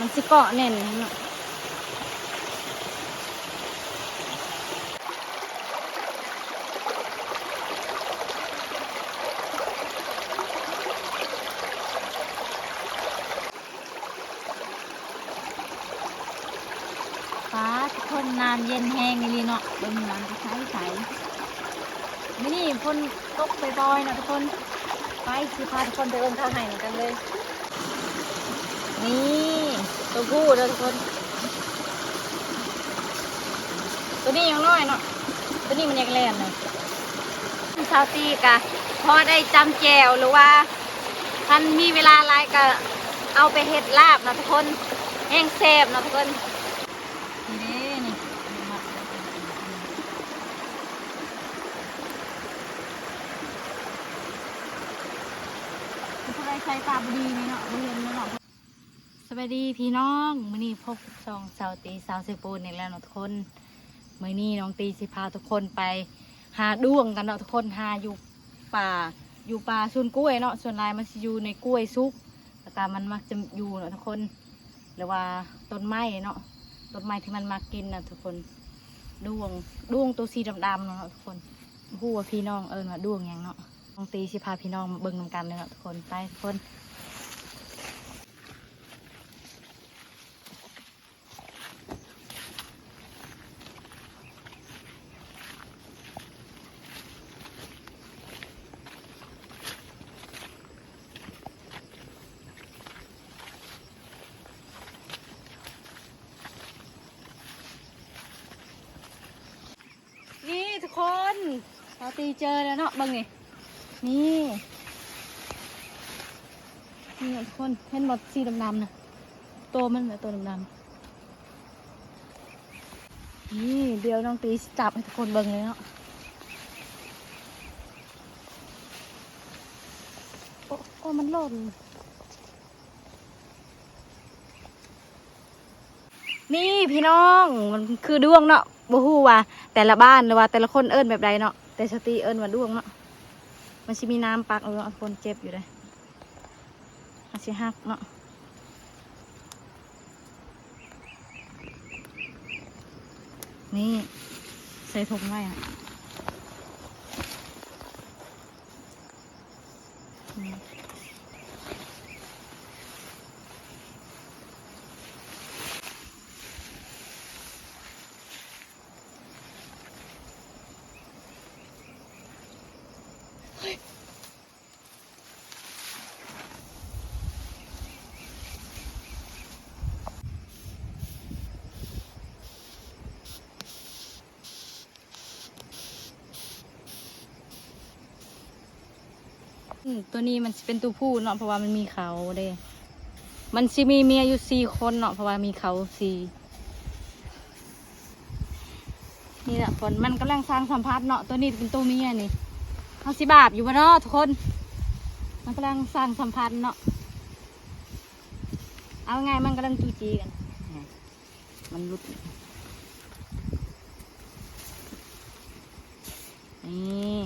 ມັນຊິເກາະແໜ້ນເນາະ. ປ້າດ ທຸກຄົນ ນ້ຳເຢັນແຮງອີ່ຫຼີເນາະ ເບິ່ງນ້ຳກໍໃສໆ. ມື້ນີ້ຝົນຕົກປອຍໆເນາະທຸກຄົນ. ໄປ ຊິພາທຸກຄົນໄປເບິ່ງເຂົ້າໄຮ່ນຳກັນເລີຍ. ນີ້ ໂຕຜູ້ເດີທຸກຄົນ ໂຕນີ້ຍັງນ້ອຍເນາະ ໂຕນີ້ມັນຢາກແລ່ນເນາະ. ສາວຕີກະພໍໄດ້ຈຳແຈ່ວ ຫຼືວ່າຄັນມີເວລາຫຼາຍກະເອົາໄປເຮັດລາບເນາະທຸກຄົນ ແຮງແຊບເນາະທຸກຄົນ. ນີ້ເດ້ນີ້ ຜູ້ໃດໃສ່ຕາບໍ່ດີນີ້ເນາະ ບໍ່ເຫັນເລີຍເນາະ. ສະບາຍດີພີ່ນ້ອງ ມື້ນີ້ພົບກັບຊ່ອງສາວຕີ ສາວເຊໂປນອີກແລ້ວເນາະທຸກຄົນ. ມື້ນີ້ນ້ອງຕີຊິພາທຸກຄົນໄປຫາດ້ວງກັນເນາະທຸກຄົນ ຫາຢູ່ປ່າ ຢູ່ປ່າສວນກ້ວຍເນາະ. ສ່ວນຫຼາຍມັນຊິຢູ່ໃນກ້ວຍສຸກ ແລ້ວກະມັນມັກຈະຢູ່ເນາະທຸກຄົນ ຫຼືວ່າຕົ້ນໄມ້ເນາະ ຕົ້ນໄມ້ທີ່ມັນມັກກິນນະທຸກຄົນ. ດ້ວງ ດ້ວງໂຕສີດຳໆເນາະທຸກຄົນ. ບໍ່ຮູ້ວ່າພີ່ນ້ອງເອີ້ນວ່າດ້ວງຫຍັງເນາະ. ນ້ອງຕີຊິພາພີ່ນ້ອງມາເບິ່ງນຳກັນເລີຍເນາະທຸກຄົນ. ໄປທຸກຄົນ. ນີ້ທຸກຄົນ ສາວຕີເຈີແລ້ວເນາະ ເບິ່ງນີ້ ນີ້ ນີ້ທຸກຄົນ ເຫັນບໍ່ ສີດຳໆນະ ໂຕມັນນະ ໂຕດຳໆ. ນີ້ ດຽວນ້ອງຕີຊິຈັບໃຫ້ທຸກຄົນເບິ່ງເລີຍເນາະ. ໂອ້ ໂອ້ ມັນຫຼົ່ນ. ນີ້ພີ່ນ້ອງ ມັນຄືດ້ວງເນາະ ບໍ່ຮູ້ວ່າແຕ່ລະບ້ານ ຫຼືວ່າແຕ່ລະຄົນເອີ້ນແບບໃດເນາະ ແຕ່ສາວຕີເອີ້ນວ່າດ້ວງເນາະ. ມັນຊິມີນ້ຳປັກຢູ່ເນາະ ຄົນເຈັບຢູ່ເດ້ ມັນຊິຫັກເນາະ. ນີ້ ໃສ່ຖົງໄວ້ນະ. ອືມ ຕົວນີ້ມັນຊິເປັນຕົວຜູ້ເນາະ ເພາະວ່າມັນມີເຂົາເດ້. ມັນຊິມີເມຍຢູ່ສີ່ຄົນເນາະ ເພາະວ່າມີເຂົາສີ່. ນີ້ລະ ມັນກຳລັງສ້າງສຳພັນເນາະ. ຕົວນີ້ເປັນຕົວເມຍນີ້. ເຮົາຊິບາບຢູ່ບໍ່ເນາະທຸກຄົນ? ມັນກຳລັງສ້າງສຳພັນເນາະ. ເອົາງ່າຍ ມັນກຳລັງຈູ້ຈີ້ກັນ. ມັນຫຼຸດ ນີ້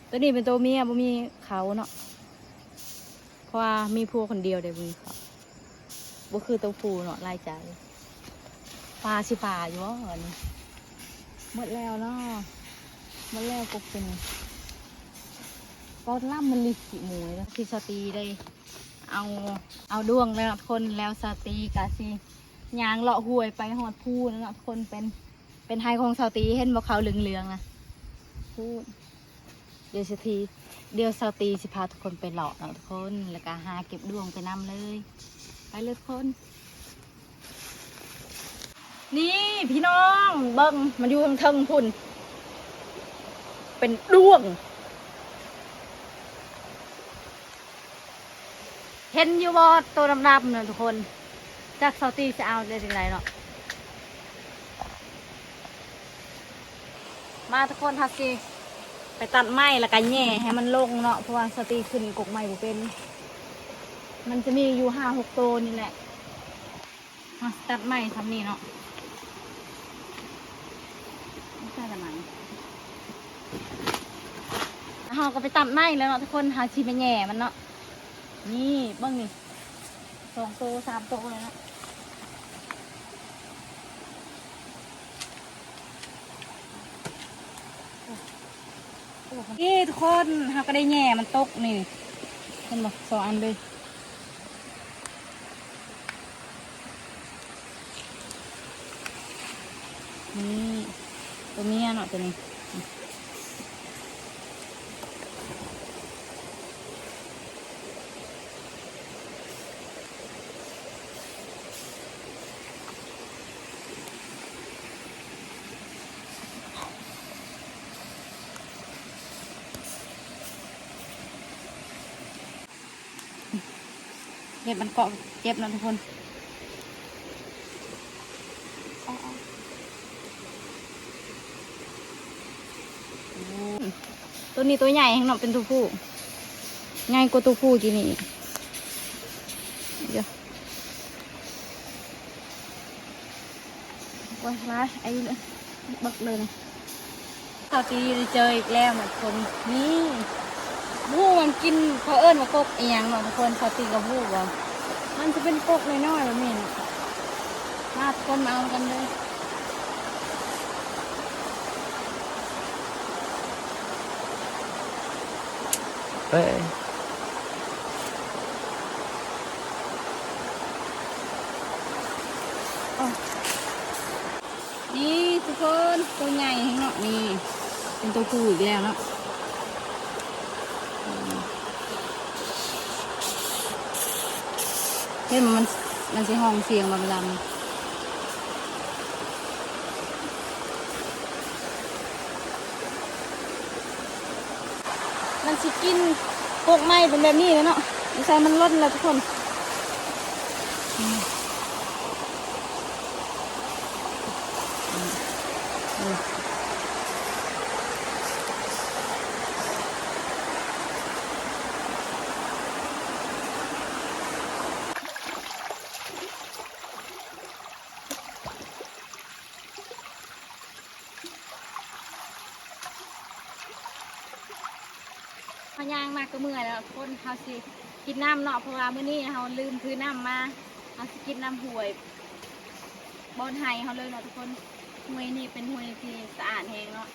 ຕົວນີ້ເປັນຕົວເມຍ ບໍ່ມີເຂົາເນາະ ເພາະວ່າມີຜົວຄົນດຽວເດ້ ບໍ່ມີເຂົາ. ບໍ່ຄືໂຕຜູ້ເນາະ ຫຼາຍໃຈ. ປາຊິປາຢູ່ບໍ່ອັນນີ້? ໝົດແລ້ວເນາະ ໝົດແລ້ວກົບຕົວນີ້. ກໍລຳມັນລິດຂີ້ໝູຍ ທີ່ສາວຕີໄດ້ເອົາ ເອົາດ້ວງແລ້ວເນາະທຸກຄົນ. ແລ້ວສາວຕີກະຊິຍ່າງເລາະຫ້ວຍໄປຮອດພູນັ້ນເນາະທຸກຄົນ. ເປັນ ເປັນໄຮ່ຂອງສາວຕີ ເຫັນບໍ່ ເຂົາເຫຼືອງໆນະ ພູ້ນ. ດຽວສາວຕີ ດຽວສາວຕີຊິພາທຸກຄົນໄປເລາະເນາະທຸກຄົນ ແລ້ວກະຫາເກັບດ້ວງໄປນຳເລີຍ. ໄປເລີຍທຸກຄົນ. ນີ້ພີ່ນ້ອງ ເບິ່ງ ມັນຢູ່ເທິງໆພຸ້ນ ເປັນດ້ວງ. ເຫັນຢູ່ບໍ່ ໂຕດຳໆນະທຸກຄົນ? ຈັກສາວຕີຊິເອົາໄດ້ຈັ່ງໃດເນາະ. ມາທຸກຄົນ ເຮົາຊິໄປຕັດໄມ້ ແລ້ວກະແຫຍ່ໃຫ້ມັນລົງເນາະ ເພາະວ່າສາວຕີຂຶ້ນກົກໄມ້ບໍ່ເປັນ. ມັນຈະມີຢູ່ຫ້າຫົກໂຕນີ້ແຫຼະ. ເຮົາຊິຕັດໄມ້ຊ່ຳນີ້ເນາະ ໃສ່ລະມັງ. ເຮົາກໍໄປຕັດໄມ້ແລ້ວເນາະທຸກຄົນ ເຮົາຊິໄປແຫຍ່ມັນເນາະ. ນີ້ເບິ່ງນີ້ ສອງໂຕ ສາມໂຕແລ້ວເນາະ. ໂອ້ ນີ້ທຸກຄົນ ເຮົາກໍໄດ້ແຫຍ່ມັນຕົກນີ້ ເຫັນບໍ່ ສອງອັນເລີຍ. ນີ້ ຕົວເມຍເນາະ ຕົວນີ້. ເຫັບມັນເກາະເຈັບເນາະທຸກຄົນ. ໂອ້ ໂຕນີ້ໂຕໃຫຍ່ແຮງເນາະ ເປັນໂຕຜູ້ ໃຫຍ່ກວ່າໂຕຜູ້ກີ້ນີ້ອີກ. ໂອ້ຍ ຫຼາຍ ໄອ້ເບິ່ງເລີຍນະ. ສາວຕີໄດ້ເຈີອີກແລ້ວນະທຸກຄົນ. ນີ້ ບໍ່ຮູ້ວ່າມັນກິນ ເຂົາເອີ້ນວ່າກົກອີ່ຫຍັງເນາະທຸກຄົນ. ສາວຕີກໍບໍ່ຮູ້ວ່າມັນຊິເປັນກົກນ້ອຍໆແບບນີ້ນະ. ມາທຸກຄົນ ມາເອົານຳກັນເດີ. ເອີຍ ນີ້ທຸກຄົນ ໂຕໃຫຍ່ແຮງເນາະ. ນີ້ເປັນໂຕຜູ້ອີກແລ້ວເນາະ. ເຫັນມັນ ມັນຊິຮ້ອງສຽງລຳໆ. ມັນຊິກິນກົກໄມ້ເປັນແບບນີ້ແຫຼະເນາະ. ນິໄສມັນຫຼົ່ນແລ້ວທຸກຄົນ. ເຮົາຍ່າງມາກໍເມື່ອຍແລ້ວທຸກຄົນ. ເຮົາຊິກິນນ້ຳເນາະ ເພາະວ່າມື້ນີ້ເຮົາລືມຖືນ້ຳມາ. ເຮົາຊິກິນນ້ຳຫ້ວຍບ່ອນໄຮ່ເຮົາເລີຍເນາະທຸກຄົນ. ຫ້ວຍນີ້ເປັນຫ້ວຍທີ່ສະອາດແຮງເນາະ.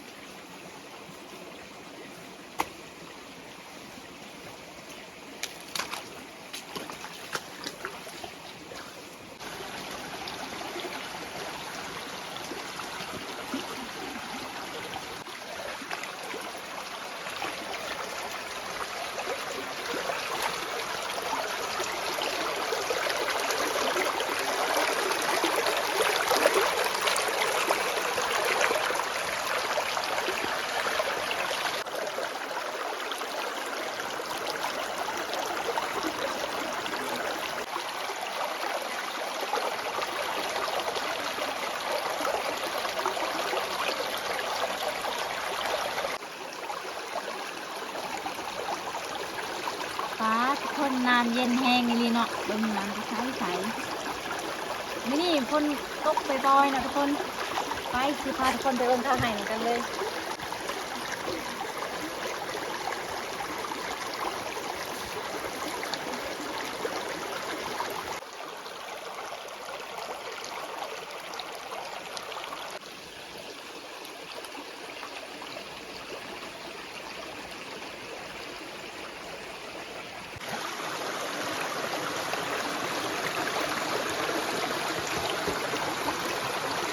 ປາດ ທຸກຄົນ ນ້ຳເຢັນແຮງອີ່ຫຼີເນາະ. ເບິ່ງນ້ຳໃສໆ ມື້ນີ້ຝົນຕົກປອຍໆເນາະທຸກຄົນ. ໄປ ຊິພາທຸກຄົນໄປເບິ່ງທາງໄຮ່ນຳກັນເລີຍ.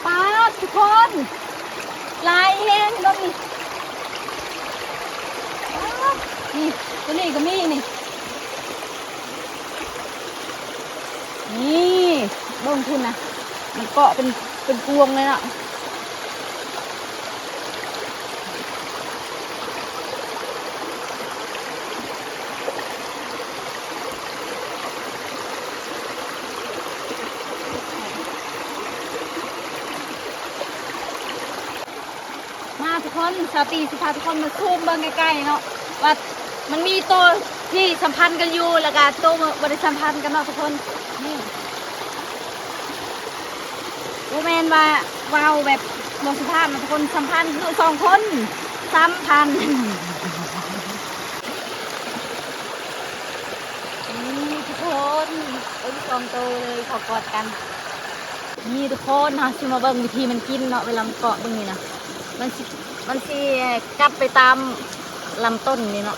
ປາດ ທຸກຄົນ ຫຼາຍແຮງເບິ່ງນີ້. ປາດ ນີ້ ຕົວນີ້ກໍມີນີ້. ນີ້ ເບິ່ງພຸ້ນນະ ມັນເກາະເປັນ ເປັນພວງເລີຍເນາະ. ມາທຸກຄົນ ສາວຕີຊິພາທຸກຄົນມາຊູມເບິ່ງໃກ້ໆເນາະ ວ່າມັນມີໂຕທີ່ສຳພັນກັນຢູ່ ແລ້ວກະໂຕບໍ່ໄດ້ສຳພັນກັນເນາະທຸກຄົນ. ນີ້ ບໍ່ແມ່ນວ່າເວົ້າແບບບໍ່ສຸພາບນະທຸກຄົນ ສຳພັນຄືສອງຄົນ ສຳພັນ. ເບິ່ງສອງໂຕເລີຍ ເຂົາກອດກັນ. ນີ້ທຸກຄົນ ເຮົາຊິມາເບິ່ງວິທີມັນກິນເນາະ. ເວລາມັນເກາະເບິ່ງນີ້ນະ ມັນຊິ ມັນຊິກັບໄປຕາມລຳຕົ້ນນີ້ເນາະ.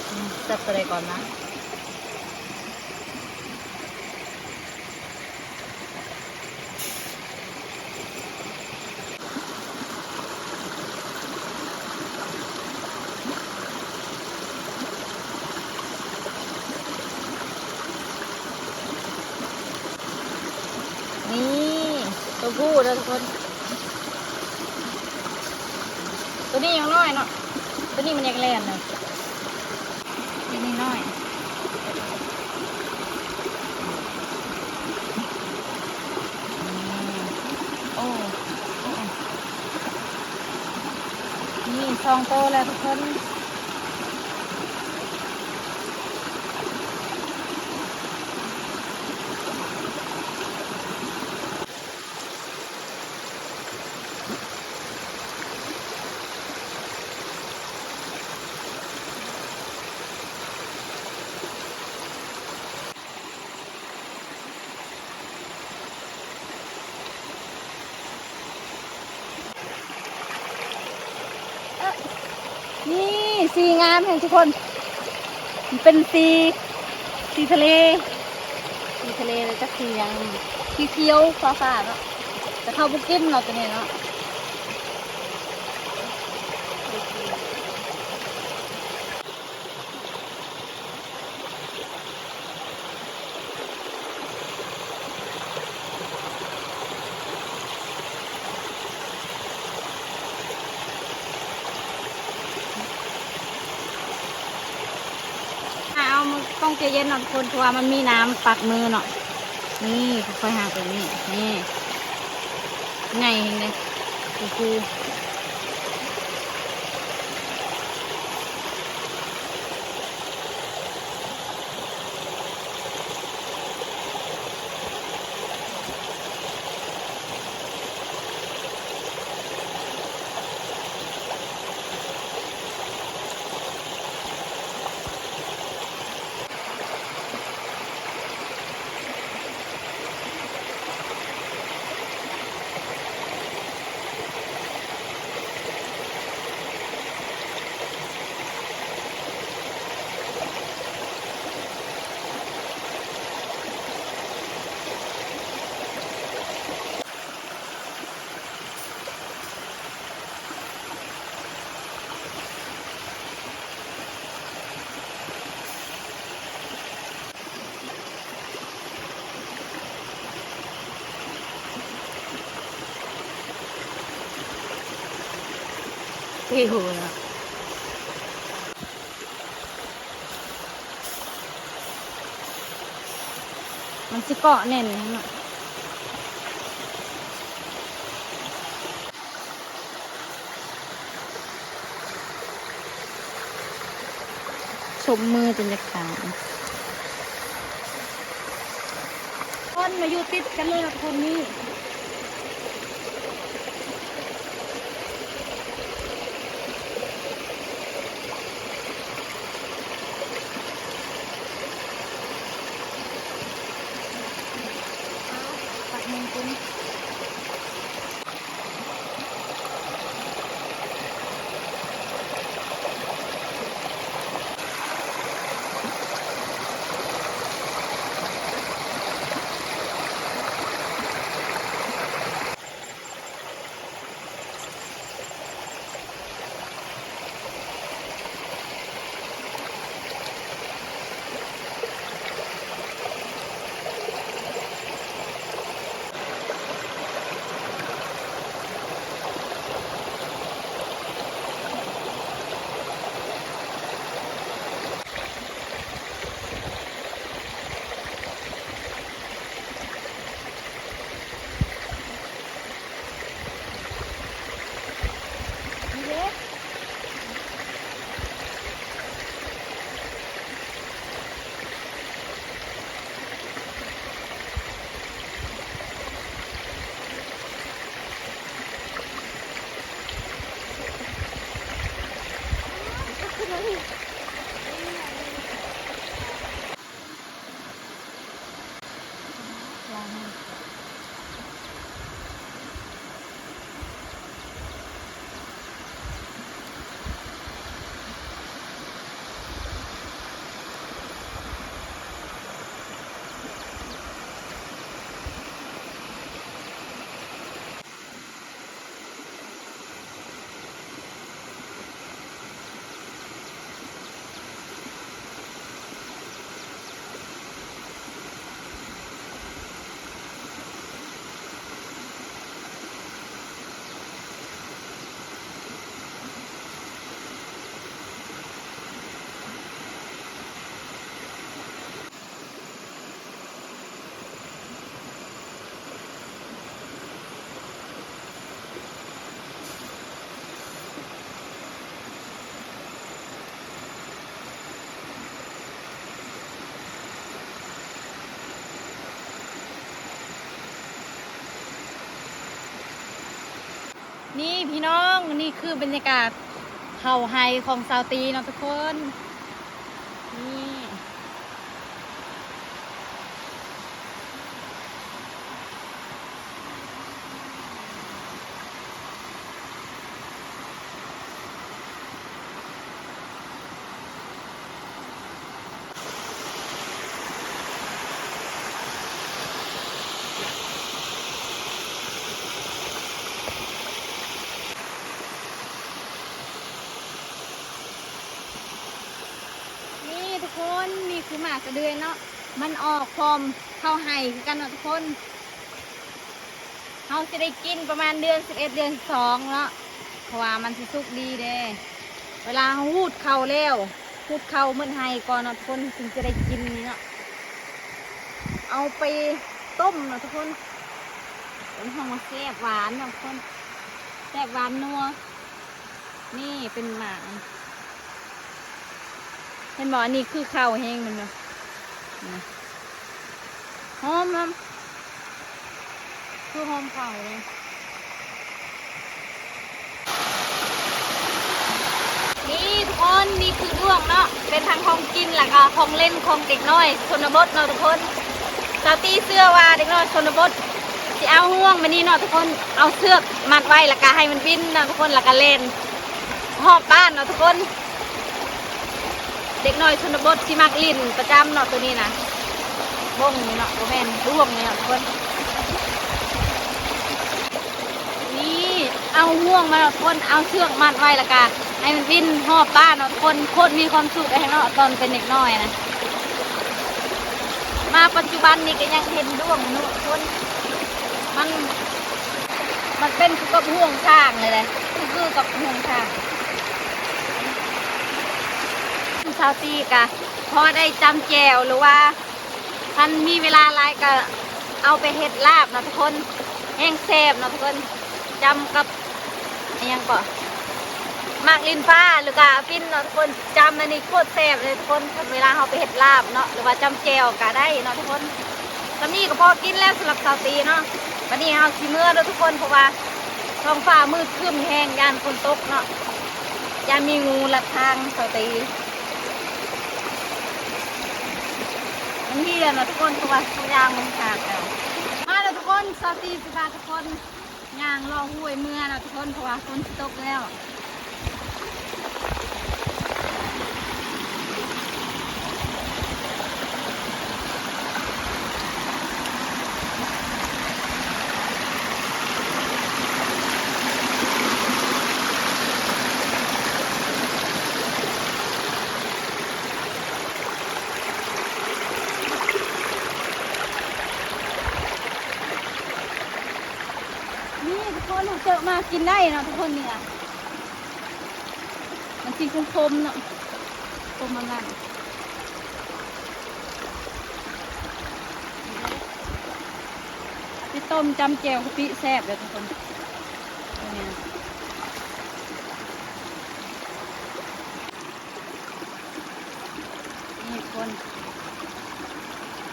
ອືມ ຈັບໂຕໃດກ່ອນນະ? ນີ້ ໂຕຜູ້ເດີທຸກຄົນ. ໂຕນີ້ຍັງນ້ອຍເນາະ ໂຕນີ້ມັນຢາກແລ່ນເນາະ. ນີ້ນ້ອຍໆ ອືມ ໂອ້ ໂອ້ ນີ້ສອງໂຕແລ້ວທຸກຄົນ. ນີ້ ສີງາມແຮງທຸກຄົນ ມັນເປັນສີ ສີທະເລ ສີທະເລ ແລ້ວຈັກສີຫຍັງ ສີຂຽວຟ້າໆ ເນາະ. ແຕ່ເຂົາບໍ່ກິນເນາະ ໂຕນີ້ເນາະ. ເອົາ ຕ້ອງໃຈເຢັນເນາະທຸກຄົນ ເພາະວ່າມັນມີນ້ຳປັກມືເນາະ. ນີ້ ຄ່ອຍໆ ຫາໂຕນີ້ ນີ້ ໃຫຍ່ແຮງເດ້ ໂອ້ໂຫ. ເທຫົວ ມັນຊິເກາະແໜ້ນເນາະ. ຊົມມືຈົນຢາກຕາຍ. ຄົນມາຢູ່ຕິດກັນເລີຍນະ ຄົນນີ້. ເອົາ ປັກເງິນກຸນ. ເ ນີ້ພີ່ນ້ອງ ນີ້ຄືບັນຍາກາດເຂົ້າໄຮ່ຂອງຊາວຕີເນາະທຸກຄົນ ນີ້. ນີ້ທຸກຄົນ ນີ້ຄືໝາກກະເດືອຍເນາະ ມັນອອກພ້ອມເຂົ້າໄຮ່ຄືກັນເນາະທຸກຄົນ. ເຮົາຊິໄດ້ກິນປະມານເດືອນສິບເອັດ ເດືອນສິບສອງເນາະ ເພາະວ່າມັນຊິສຸກດີເດ້. ເວລາເຮົາຮູດເຂົ້າແລ້ວ ຮູດເຂົ້າໝົດໄຮ່ກ່ອນເນາະທຸກຄົນ ຈຶ່ງຈະໄດ້ກິນນີ້ເນາະ. ເອົາໄປຕົ້ມເນາະທຸກຄົນ ເປັນຫ້ອງວ່າແຊບຫວານເນາະທຸກຄົນ ແຊບຫວານນົວ. ນີ້ເປັນໝາກ ເຫັນບໍ່? ອັນນີ້ຄືເຂົ້າແຮງມັນເນາະ ຫອມ ຫອມ ຄືຫອມເຂົ້າເລີຍ. ນີ້ທຸກຄົນ ນີ້ຄືດ້ວງເນາະ ເປັນທັງຂອງກິນ ແລ້ວກໍຂອງຫຼິ້ນຂອງເດັກນ້ອຍຊົນນະບົດເນາະທຸກຄົນ. ສາວຕີເຊື່ອວ່າເດັກນ້ອຍຊົນນະບົດຊິເອົາຫ່ວງແບບນີ້ເນາະທຸກຄົນ ເອົາເຊືອກມັດໄວ້ແລ້ວກໍໃຫ້ມັນວິນເນາະທຸກຄົນ ແລ້ວກໍແລ່ນຮອບບ້ານເນາະທຸກຄົນ. ເດັກນ້ອຍຊົນນະບົດຊິມັກຫຼິ້ນປະຈຳເນາະ ໂຕນີ້ນະ ບົ້ງນີ້ເນາະ ບໍ່ແມ່ນ ດ້ວງນີ້ເນາະທຸກຄົນ. ນີ້ ເອົາຫ່ວງມາເນາະທຸກຄົນ ເອົາເຊືອກມັດໄວ້ ແລ້ວກະໃຫ້ມັນວິນຮອບບ້ານເນາະທຸກຄົນ. ໂຄດມີຄວາມສຸກເລີຍເນາະ ຕອນເປັນເດັກນ້ອຍນະ. ມາປັດຈຸບັນນີ້ກໍຍັງເຫັນດ້ວງຢູ່ເນາະທຸກຄົນ ມັນ ມັນເປັນຄືກັບຫ່ວງຊ້າງເລີຍແຫຼະ ຄືກັບຫ່ວງຊ້າງ. ສາວຕີກະພໍໄດ້ຈ້ຳແຈ່ວ ຫຼືວ່າ ຄັນມີເວລາຫຼາຍກໍເອົາໄປເຮັດລາບເນາະທຸກຄົນ ແຮງແຊບເນາະທຸກຄົນ. ຈ້ຳກັບ ອີ່ຫຍັງເກາະ ໝາກລິ້ນຟ້າ ຫຼືກະຝິ່ນເນາະທຸກຄົນ. ຈ້ຳອັນນີ້ໂຄດແຊບເລີຍທຸກຄົນ ຄັນເວລາເຮົາໄປເຮັດລາບເນາະ ຫຼືວ່າຈ້ຳແຈ່ວກະໄດ້ເນາະທຸກຄົນ. ສ່ຳນີ້ກໍພໍກິນແລ້ວສຳລັບສາວຕີເນາະ. ບັດນີ້ເຮົາຊິເມືອເດີທຸກຄົນ ເພາະວ່າທ້ອງຟ້າມືດຄຶ້ມແຮງ ຢ້ານຝົນຕົກເນາະ ຢ້ານມີງູລັດທາງສາວຕີ. ມັນເຫື່ອເນາະທຸກຄົນ ເພາະວ່າທຸກຢ່າງມັນຂາດແລ້ວ. ມາແລ້ວທຸກຄົນ ສາວຕີຊິພາທຸກຄົນຍ່າງເລາະຫ້ວຍເມືອເນາະທຸກຄົນ ເພາະວ່າຝົນຊິຕົກແລ້ວ. ນີ້ທຸກຄົນ ເຮົາເຈີມາກິນໄດ້ເນາະທຸກຄົນ ນີ້ນະ ມັນຊິຂົມໆເນາະ ຂົມມັນໆ ໄປຕົ້ມຈ້ຳແຈ່ວກະປິແຊບເດີທຸກຄົນ. ນີ້ຄົນ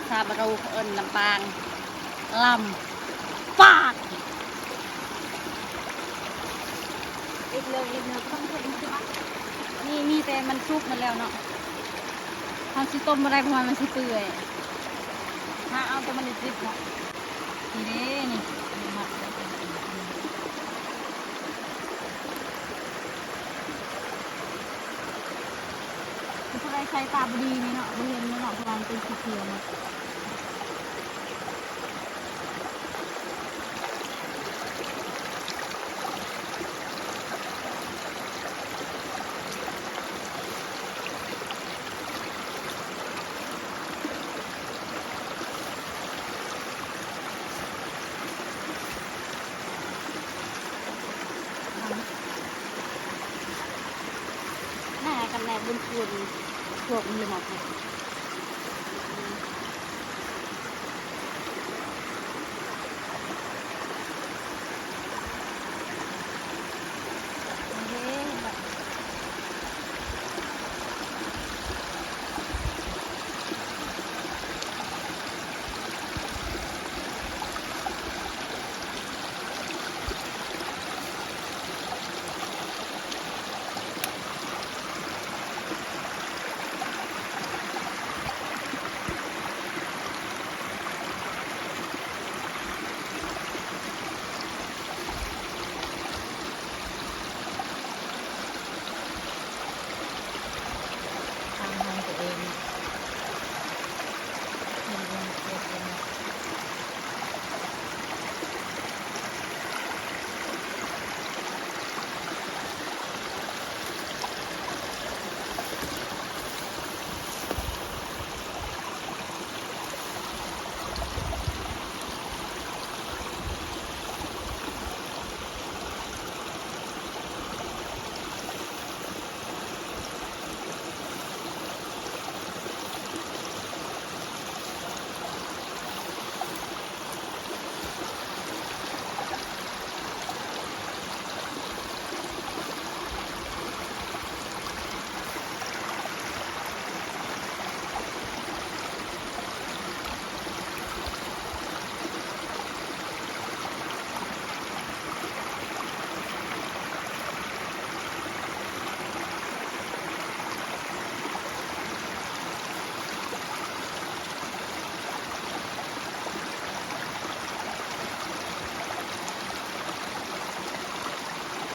ຊາບາຣູ ເຂົາເອີ້ນ ລຳປາງ ລຳປາງ. ເຮັດເລີຍ ເຮັດເລີຍ ບໍ່ຕ້ອງເຮັດ ນີ້ມີແຕ່ມັນສຸກໝົດແລ້ວເນາະ ເຮົາຊິຕົ້ມບໍ່ໄດ້ ເພາະວ່າມັນຊິເປື່ອຍ ຫາເອົາແຕ່ມັນດິບໆເນາະ. ນີ້ເດ້ ນີ້ ຜູ້ໃດສາຍຕາບໍ່ດີນີ້ເນາະ ບໍ່ເຫັນເນາະ ເພາະວ່າມັນເປັນສີຂຽວເນາະ. ໜ້າກັນແດ່ບຸນຄູນ ພວກມັນເລີຍມາ.